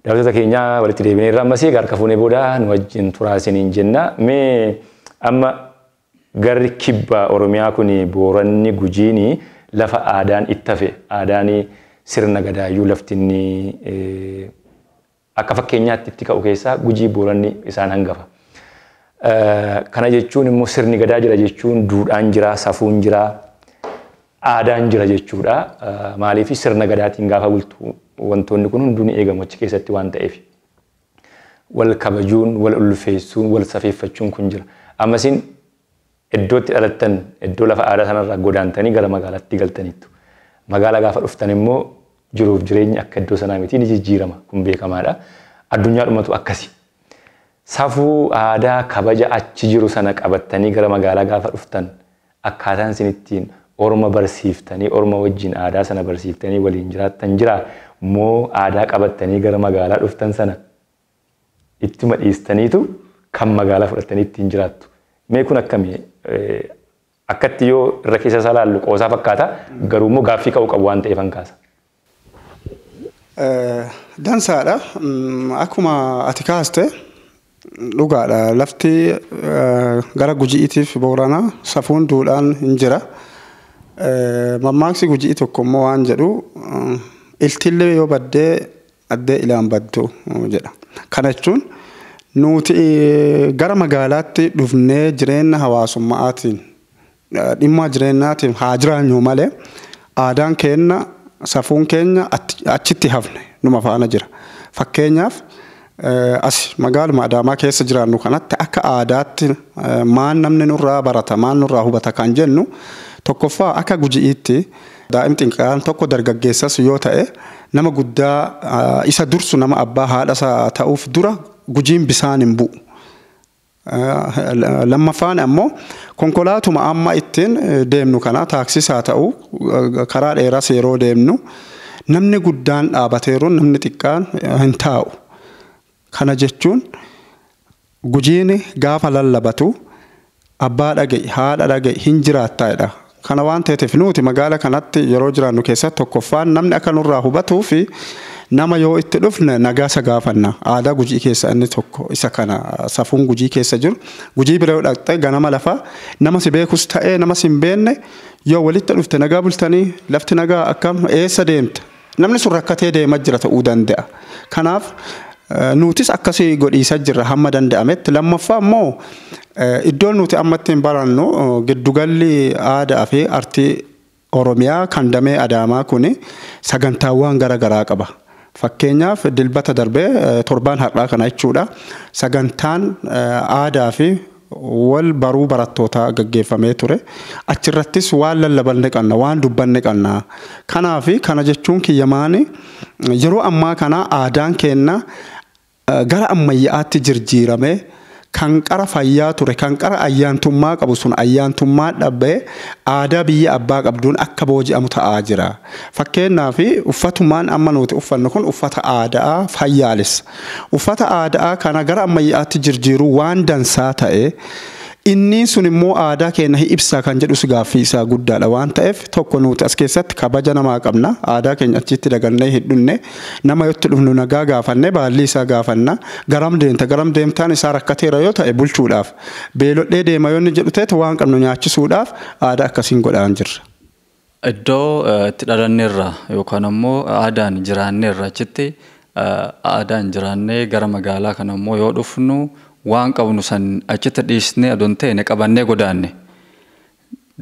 Daawwattoota keenya, walitti deebinee irraa ammasii harka fuunee booda nu wajjin turaa isiniin jenna. Mee amma garri kibba Oromiyaa kun, Booranni, Gujiini, lafa aadaan itti hafe, aadaan sirna gadaayyuu lafti inni akka fakkeenyaatti itti ka'u keessaa Gujii, Booranni isaan hangafa. Kana jechuun immoo sirni gadaa jira jechuun duudhaan jira, safuun jira, aadaan jira jechuudha. Maaliif? Sirna gadaatiin gaafa bultu wantoonni kun hunduu ni eegamu achi keessatti waan ta'eef. Wal kabajuun, wal ulfeessuun, wal safeeffachuun kun jira. Ammasiin iddootti dhalattan, iddoo lafa aadaa sanarraa godaantanii gara magaalaatti galtaniittu. Magaalaa gaafa dhuftan immoo jiruuf jireenyi akka iddoo sanaa miti, ni jijjiirama, kun beekamaadha. Addunyaadhumatu akkasi. Safuu, aadaa, kabaja achi jiru sana qabattanii gara magaalaa gaafa dhuftan akkaataan isin ittiin orma barsiiftanii, orma wajjin aadaa sana barsiiftanii waliin jiraattan jira moo aadaa qabattanii gara magaalaa dhuftan sana ittuma dhiistaniitu kan magaalaa fudhattanii ittiin jiraattu? Mee kun akkamii? Akkatti yoo irra keessa isaa laallu qoosaa fakkaata, garuu immoo gaaffii ka'uu qabu waan ta'eef kaasa. Dansaadha. Akkuma ati kaaste dhugaadha. Lafti gara Gujiitiif Booranaa safuun duudhaan hin jira. Mammaaksi Gujii tokko immoo waan jedhu, "Iltillee yoo baddee addee ilaan baddu" jedha. Kana jechuun nuti gara magaalaatti dhufnee jireenya hawaasummaatiin, dhimma jireenyaatiin haa jiraannu malee, aadaan keenya, safuun keenya achitti hafne numa faana jira. Fakkeenyaaf, as magaaluma Adaamaa keessa jiraannu kanatti akka aadaatti maan namni nurraa barata, maan nurraa hubata kan jennu, tokkoffaa akka Guji'iitti daa'imni xiqqaan tokko, dargaggeessas yoo ta'e, nama guddaa isa dursu, nama abbaa haadha isaa ta'uuf dura Gujiin bisaan hin bu'u. Lammaffaan ammoo konkolaatuma amma ittiin deemnu kana, taaksiis haa ta'u, karaa dheeraas yeroo deemnu, namni guddaan dhaabateeru namni xiqqaan hin taa'u. Kana jechuun Gujiin gaafa lallabatu abbaa dhaga'i, haadha dhaga'i, hin jiraattaadha. Kana waan ta'eef nuti magaala kanatti yeroo jiraannu keessatti tokkoffaan namni akka nurraa hubatuu fi nama yoo itti dhufne nagaasa gaafanna. Aadaa Gujii keessa inni tokko isa kana, safuun Gujii keessa jiru. Gujii bira yoo dhaqxe ganama lafa nama si beekus ta'ee nama si hin beekne yoo walitti dhufte, "Nagaa bultanii? Lafti nagaa? Akkam? Eessa deemta?" Namni sun rakkatee deemaa jira ta'uu danda'a. Kanaaf nutis akkasii godhiisa jirra hamma danda'ametti. Lammaffaa immoo iddoon nuti amma ittiin barannu, giddugalli aadaa fi artii Oromiyaa kan damee Adaamaa kuni sagantaawwan gara garaa qaba. Fakkeenyaaf, Dilbata darbee, torbaan har'aa kana jechuudha. Sagantaan aadaa fi wal baruu barattootaa gaggeeffamee ture. Achirrattis waan lallabanne qabna, waan dubbanne qabna. Kanaaf kana jechuun kiyyamaani, yeroo ammaa kana aadaan keenya gara ammayyaa'aatti jijjiirame, kan qara fayyaa ture, kan qara ayyaantummaa qabu sun ayyaantummaa dhabee aadaa biyya abbaa qabduun akka booji'amu ta'aa jira. Fakkeenyaaf, uffatumaan amma nuti uffannu kun uffata aadaa fayyaalessa. Uffata aadaa kana gara ammayyaatti jijjiiruu waan dansaa ta'e, inni sun immoo aadaa keenya ibsaa kan jedhus gaaffii isaa guddaadha waan ta'eef, tokko nuti as keessatti kabaja namaa qabna. Aadaa keenya achitti dagannee hin dhunne. Nama yotti dhufnu nagaa gaafanne, baallii isaa gaafanna, garam deemta, garam deemtaan isaa rakkateera yoo ta'e bulchuudhaaf, beelodhee deema yoo inni jedhu ta'e waan qabnu nyaachisuudhaaf aadaa akkasiin godhaan jirra. Iddoo itti dhalanneerra yookaan ammoo aadaan jiraanneerra, achitti aadaan jiraannee gara magaalaa kana immoo yoo dhufnu, waan qabnu san achitti dhiisnee adoon ta'e qabannee godaanne.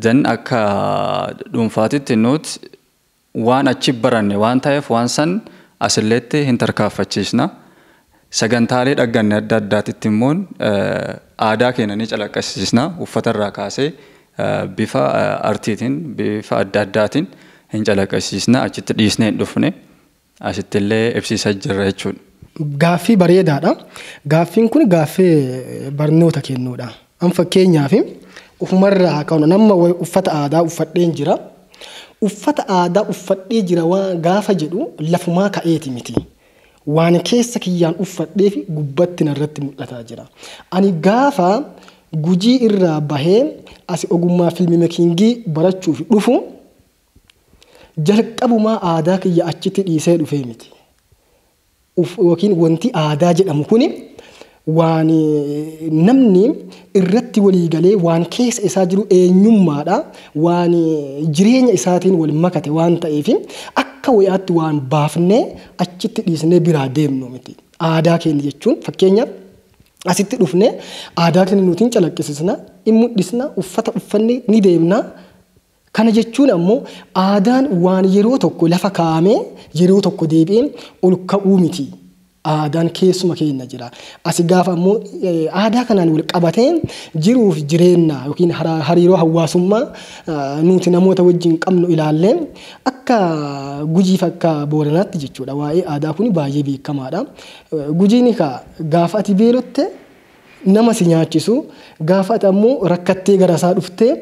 Jan akka dhuunfaatitti nuti waan achi baranne waan ta'eef, waan san asilleetti hin tarkaanfachiisna. Sagantaalee dhagganne adda addaatitti immoo aadaa keenya ni calaqqisiisna. Uffata irraa kaasee bifa artiitiin, bifa adda addaatiin hin calaqqisiisna. Achitti dhiisnee hin dhufne. Asitti illee ibsiisaa jirra jechuudha. Gaaffii bareedaadha. Gaaffiin kun gaaffii barnoota kennuudha. An fakkeenyaaf ufumarraa ka'uun nama uffata aadaa uffadheen jira. Uffata aadaa uffadhee jira waan gaafa jedhu lafumaa ka'eeti miti. Waan keessa kiyyaan uffadhee fi gubbatti narratti mul'ataa jira. Ani gaafa Gujii irraa bahee asi ogummaa film making barachuuf dhufu, jalqabumaa aadaa kiyya achitti dhiisee dhufee miti. yookiin wanti aadaa jedhamu kuni waan namni irratti walii galee waan keessa isaa jiru eenyummaadha, waan jireenya isaatiin wal makate waan ta'eef akka wayaatti waan baafnee achitti dhiisnee biraa deemnu miti. Aadaa keenya jechuun fakkeenyaaf asitti dhufnee aadaa keenya nutiin calaqqisiisna, in mul'isna, uffata uffannee ni deemna. Kana jechuun ammoo aadaan waan yeroo tokko lafa kaa'amee yeroo tokko deebi'ee ol ka'uu miti. Aadaan keessuma keenya jira. Asi gaafa ammoo aadaa kanaan wal qabatee jiruuf jireenya yookiin hariiroo hawaasummaa nuti namoota wajjin qabnu ilaallee akka Gujiif akka Booranaatti jechuudha. Waa'ee aadaa kun baay'ee beekamaadha. Gujiin gaafa ati beelotte nama si nyaachisu, gaafa ati ammoo rakkattee gara isaa dhuftee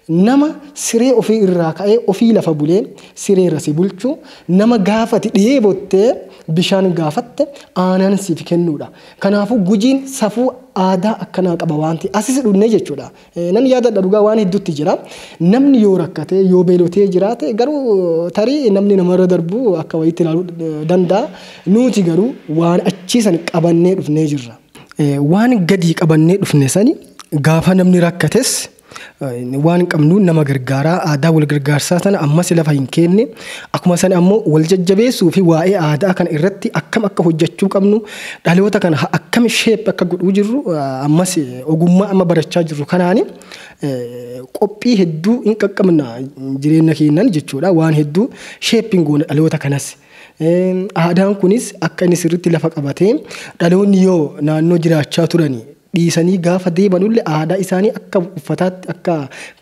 nama siree ofii irraa ka'ee ofii lafa bulee siree irra si bulchu, nama gaafa ati dheebottee bishaan gaafatte aanan siif kennuudha. Kanaafuu Gujiin safuu aadaa akkanaa qaba waan ta'eef asis dhufnee jechuudha. Nan yaadadha dhugaa waan hedduutti jira. Namni yoo rakkate yoo beelotee jiraate garuu tarii namni namarra darbu akka wayiitti ilaaluu danda'a. Nuti garuu waan achiisan qabannee dhufnee jirra. Waan gadi qabannee dhufne sani gaafa namni rakkates waan qabnuun nama gargaaraa, aadaa wal gargaarsaa sana ammas lafa hin kenne, akkuma sana ammoo wal jajjabeessuu fi waa'ee aadaa kana irratti akkam akka hojjechuu qabnu, dhaloota kana akkam shape akka godhuu jirru ammas ogummaa amma barachaa jirru kanaani qophii hedduu hin qaqqabna jireenya keenyan jechuudha. Waan hedduu shaping goona dhaloota kanas. Aadaan kunis akka inni sirriitti lafa qabatee dhaloonni yoo naannoo jiraachaa turanii dhiisanii gaafa deebanullee aadaa isaanii akka uffataatti akka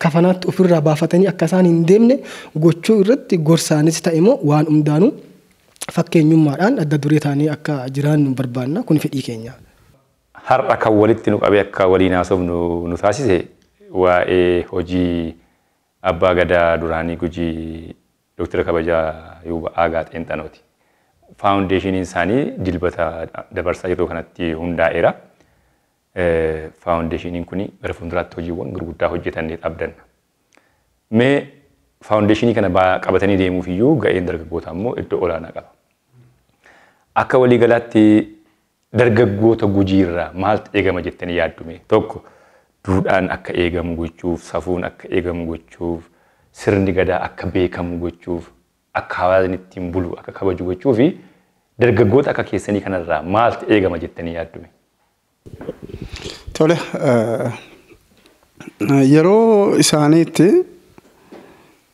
kafanaatti ofirraa baafatanii akka isaan hin deemne gochuu irratti gorsaanis ta'e immoo waan hundaanuu fakkeenyummaadhaan adda duree ta'anii akka jiraannu barbaanna. Kun fedhii keenya. Har'a kan walitti nu qabee akka waliin haasofnu nu taasise waa'ee hojii abbaa gadaa duraanii Gujii Dooktara Kabajaa Yuuba Aagaa Xeenxanooti. Faawundeeshiniin isaanii dilbata dabarsaa yeroo kanatti hundaa'eera. Faawundeeshiniin kun gara fuulduraatti hojiiwwan gurguddaa hojjetannee abdanna. Mee faawundeeshinii kana qabatanii deemuuf iyyuu ga'een dargaggootaa immoo iddoo olaanaa qaba. Akka waliigalaatti dargaggoota Gujiirraa maaltu eegama jettanii yaaddume? Tokko duudhaan akka eegamu gochuuf, safuun akka eegamu gochuuf, sirni gadaa akka beekamu gochuuf, akka hawaasni ittiin bulu akka kabaju gochuu fi dargaggoota akka keessanii kanarraa maaltu eegama jettanii yaaddume? Tole, yeroo isaaniitti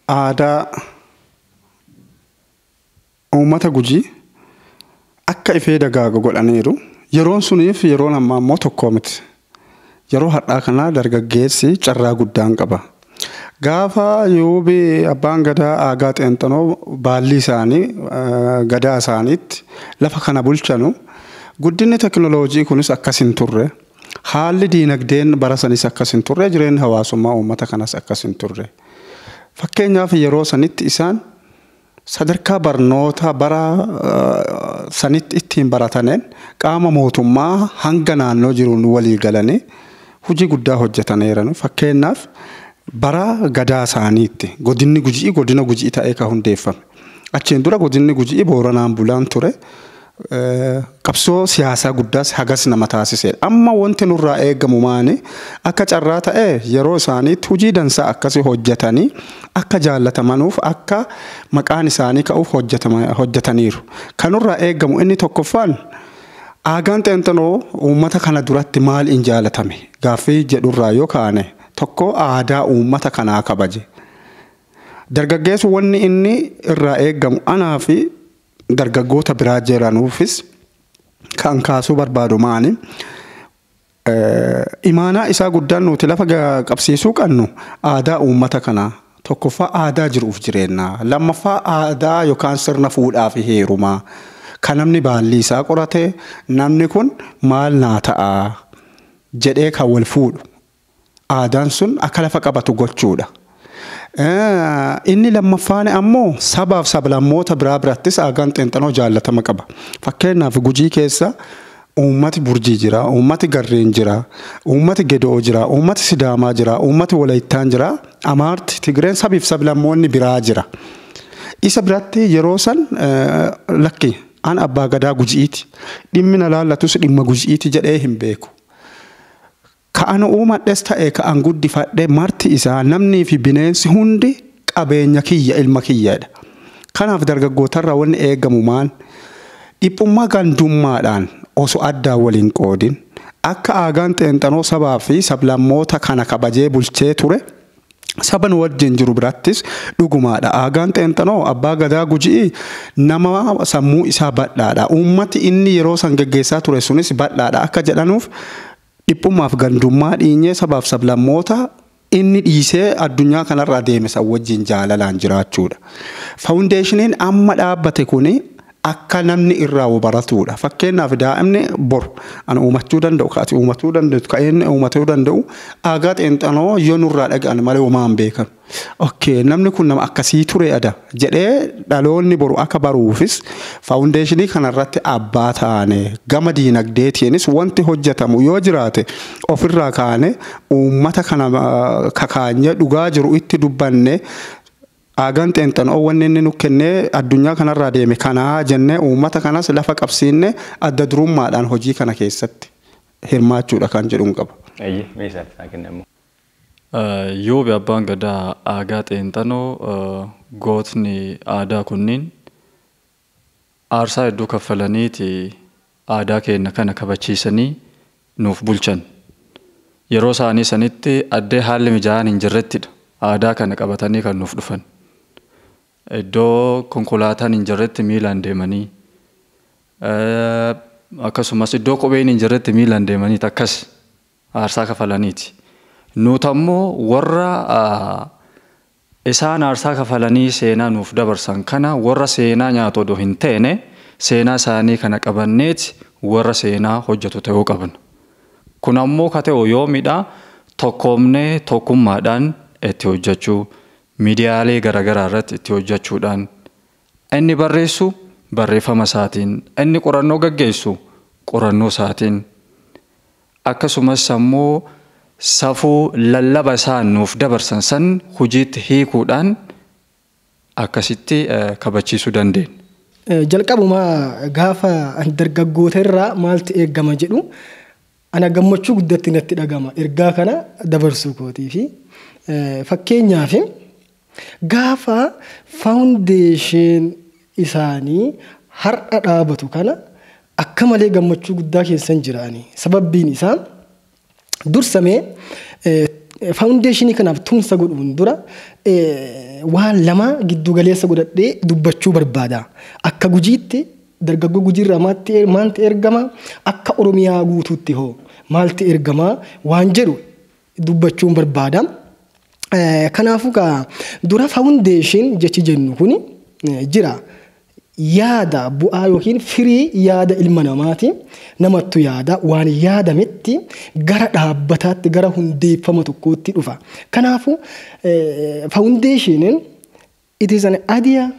aadaa uummata Gujii akka ifee dagaagu godhaniiru. Yeroon suniif yeroon ammaa immoo tokko miti. Yeroo har'aa kana dargaggeessi carraa guddaan qaba. Gaafa Yuubi abbaan gadaa Aagaa Xeenxanoo baalli isaanii gadaa isaaniitti lafa kana bulchanu guddinni teknooloojii kunis akkas hin turre. Haalli diinagdeen bara sanis akkas hin turre, jireenyi hawaasummaa uummata kanas akkas hin turre. Fakkeenyaaf yeroo sanitti isaan sadarkaa barnoota bara sanitti ittiin barataneen qaama mootummaa hanga naannoo jiruun walii galanii hojii guddaa hojjetaniiru. Fakkeenyaaf bara gadaa isaaniitti godinni Gujii godina Gujii ta'ee kan hundeeffame. Achiin dura godinni Gujii Booranaan bulaan ture. Qabsoo siyaasaa guddaas hagas nama taasisedha. Amma wanti nurraa eegamu maani akka carraa ta'e yeroo isaaniitti hojii dansaa akkasii hojjetanii akka jaallatamanuuf akka maqaan isaanii ka'uuf hojjetaniiru. Kan nurraa eegamu inni tokkoffaan Aagaan Xeenxanoo uummata kana duratti maal hin jaalatame gaaffii jedhurraa yoo kaane tokko aadaa uummata kanaa kabaje. Dargaggeessu wanni inni irraa eegamu anaa fi dargaggoota biraa jiranuufis kan kaasuu barbaadu maani imaanaa isaa guddaan nuti lafa qabsiisuu qabnu aadaa uummata kanaa. Tokkoffaa aadaa jiruuf jireenyaa, lammaffaa aadaa yookaan sirna fuudhaa fi heerumaa kan namni baalli isaa qorate namni kun maal naa ta'a jedhee kan wal fuudhu aadaan sun akka lafa qabatu gochuudha. Inni lammaffaan ammoo sabaaf sablammoota biraa birattis Aagaan Xeenxanoo jaallatama qaba. Fakkeenyaaf Gujii keessa uummati Burjii jira, uummati Garreen jira, uummati Gedoo jira, uummati Sidaamaa jira, uummati Walayittaan jira, Amaarti, Tigreen sabiif sablammoonni biraa jira. Isa biratti yeroo san lakki An abbaa gadaa Gujiiti. Dhimmi na laallatus dhimma Gujiiti jedhee hin beeku. Ka'an uumadhes ta'e ka'an guddifadhe marti isaa namnii fi bineensi hundi qabeenya kiyya ilma kiyyaadha. Kanaaf dargaggootarraa wanni eegamu maal? Dhiphummaa gandummaadhaan osoo addaan waliin qoodin akka aagaan xeenxanoo sabaa fi sablammoota kana kabajee bulchee ture saba nu wajjin jiru birattis dhugumaadha. Aagaan xeenxanoo abbaa gadaa Gujii nama sammuu isaa badhaadha. Uummati inni yeroo san geggeessaa ture sunis badhaadha akka jedhanuuf dhiphummaaf gandummaa dhiinyee sabaaf sablammoota inni dhiisee addunyaa kanarraa deeme san wajjin jaalalaan jiraachuudha. Faawundeeshiniin amma dhaabbate kuni akka namni irraa baratudha. Fakkeenyaaf daa'imni boru an uumachuu danda'u, ka ati uumachuu danda'u, ka inni uumachuu danda'u aagaa xeenxanoo yoo nurraa dhaga'an malee homaa hin beekan. Okay, namni kun nama akkasii ture ada jedhee dhaloonni boru akka baruufis faawundeeshinii kanarratti abbaa taane gama diinagdeetiinis wanti hojjetamu yoo jiraate ofirraa kaane uummata kana kakaanyee dhugaa jiru itti dubbanne aagaan xeenxanoo wanni inni nu kennee addunyaa kanarraa deeme kanaa jennee uummata kanas lafa qabsiinne adda durummaadhaan hojii kana keessatti hirmaachuudha kan jedhuun qaba. Eeyyee, meeshaa isaa kennamu. Yoobi abbaan gadaa aagaa xeenxanoo gootni aadaa kunniin aarsaa hedduu kaffalaniiti aadaa keenya kana kabachiisanii nuuf bulchan. Yeroo isaanii sanitti addee haalli mijaa'aan hin jirrettidha aadaa kana qabatanii kan nuuf dhufan. Iddoo konkolaataan hin jirretti miilaan deemanii akkasumas iddoo kopheen hin jirretti miilaan deemanii akkas aarsaa kafalaniiti. Nuti ammoo warra isaan aarsaa kafalanii seenaa nuuf dabarsan kana warra seenaa nyaatu odoo hin teene seenaa isaanii kana qabanneeti warra seenaa hojjetu ta'uu qabna. Kun ammoo ka ta'u yoomidha tokkoomnee tokkummaadhaan itti hojjechuu miidiyaalee garaagaraa irratti itti hojjechuudhaan inni barreessu barreeffama isaatiin inni qorannoo gaggeessu qorannoo isaatiin akkasumas ammoo safuu lallaba isaan nuuf dabarsan san hojiitti hiikuudhaan akkasitti kabachiisuu dandeenya. Jalqabumaa gaafa dargaggoota irraa maaltu eegama jedhu ana gammachuu guddatti natti dhagama ergaa kana dabarsuu kootii fi fakkeenyaaf gaafa faawundeeshin isaanii har'a dhaabatu kana akka malee gammachuu guddaa keessan jiraani. Sababbiin isaa dursamee faawundeeshinii kanaaf tumsa godhuun dura waan lama giddu galeessa godhadhee dubbachuu barbaada. Akka Gujiitti dargaggoo Gujiirraa maaltu ergama? Akka Oromiyaa guutuutti hoo maaltu ergama? Waan jedhu dubbachuun barbaada. Kanaafuu dura faawundeeshin jechi jennu kuni jira. Yaada bu'aa yookiin firii yaada ilma namaati. Namattu yaada waan yaadametti gara dhaabbataatti gara hundeeffama tokkootti dhufa. Kanaafuu faawundeeshiniin it is an idea,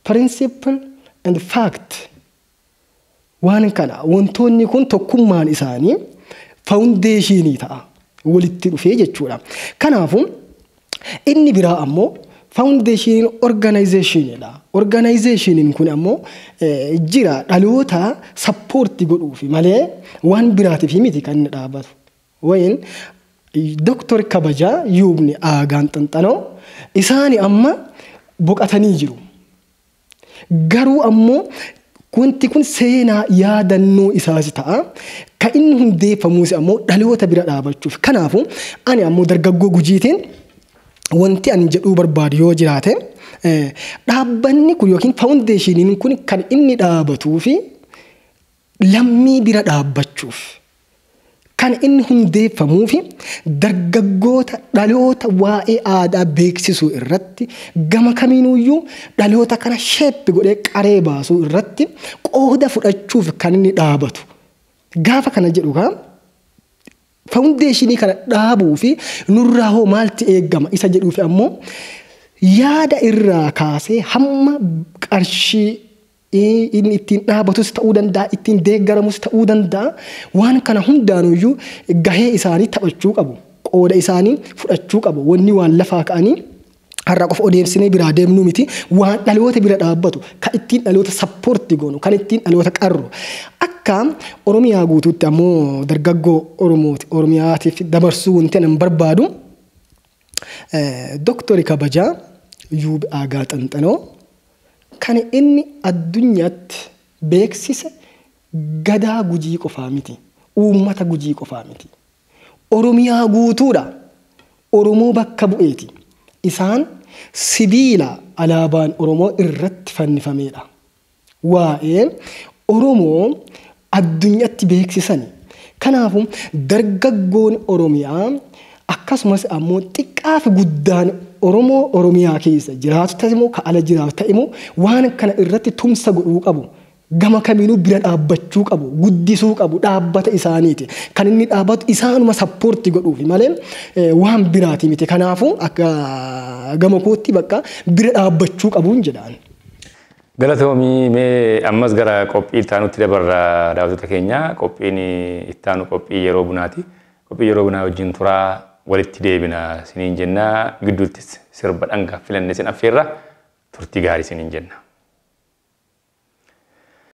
principle and fact. Waan kana wantoonni kun tokkummaan isaanii faawundeeshinii ta'a walitti dhufee jechuudha. Kanaafuu inni biraa ammoo faawundeeshiniin orgaanayizeeshiniidha. Orgaanayizeeshiniin kun ammoo jira dhaloota sappoortii godhuufi malee waan biraatiif miti kan inni dhaabbatu. Wayin Dooktor Kabajaa Yuubni Aagaan Xanxanoo isaani amma boqotanii jiru. Garuu ammoo wanti kun seenaa yaadannoo isaas ta'a. Kan inni hundeeffamuus ammoo dhaloota bira dhaabachuuf. Kanaafuu ani ammoo dargaggoo Gujiitiin wanti ani jedhuu barbaadu yoo jiraate dhaabbanni kun yookiin faawundeeshiniin kun kan inni dhaabatuu fi lammii bira dhaabbachuuf kan inni hundeeffamuu fi dargaggoota dhaloota waa'ee aadaa beeksisuu irratti gama kamiinuyyuu dhaloota kana sheeppi godhee qaree baasuu irratti qooda fudhachuuf kan inni dhaabatu. Gaafa kana jedhu kaa faawundeeshinii kana dhaabuu fi nurraa hoo maalti eegama isa jedhuuf ammoo yaada irraa kaasee hamma qarshii inni ittiin dhaabatus ta'uu danda'a, ittiin deeggaramus ta'uu danda'a. Waan kana hundaanuyyuu gahee isaanii taphachuu qabu. Qooda isaanii fudhachuu qabu. Wanni waan lafaa ka'anii Har'a qofa odeessinee biraa deemnuu miti, waan dhaloota bira dhaabbatu, kan ittiin dhaloota support goonu, kan ittiin dhaloota qarru. Akka Oromiyaa guutuutti ammoo dargaggoo Oromooti Oromiyaatiif dabarsuu wanti ani barbaadu, Doktori kabajaa Yuubi Aagaa Xanxanoo kan inni addunyaatti beeksise gadaa Gujii qofaa miti. Uummata Gujii qofaa miti. Oromiyaa guutuudha. Oromoo bakka bu'eeti. Isaan sibiila alaabaan Oromoo irratti fannifamedha. Waa'ee Oromoo addunyaatti beeksisani. Kanaafuu dargaggoon Oromiyaa akkasumas ammoo xiqqaa fi guddaan Oromoo Oromiyaa keessa jiraatu ta'e immoo ka ala jiraatu ta'e immoo waan kana irratti tumsa godhuu qabu. Gama kamiinuu bira dhaabbachuu qabu, guddisuu qabu, dhaabbata isaaniiti. Kan inni dhaabbatu isaanuma support godhuufi malee waan biraati miti. Kanaafuu akka gama kootti bakka bira dhaabbachuu qabuun jedhaan. Galatoomii. Mee ammas gara qophii ittaanutti dabarra, daawwattoota keenya. Qophiin ittaanu qophii yeroo bunaati. Qophii yeroo bunaa wajjin turaa, walitti deebina siniin jenna. Gidduuttis sirba dhangaa filanne sin affeerra, turtii gaarii siniin jenna.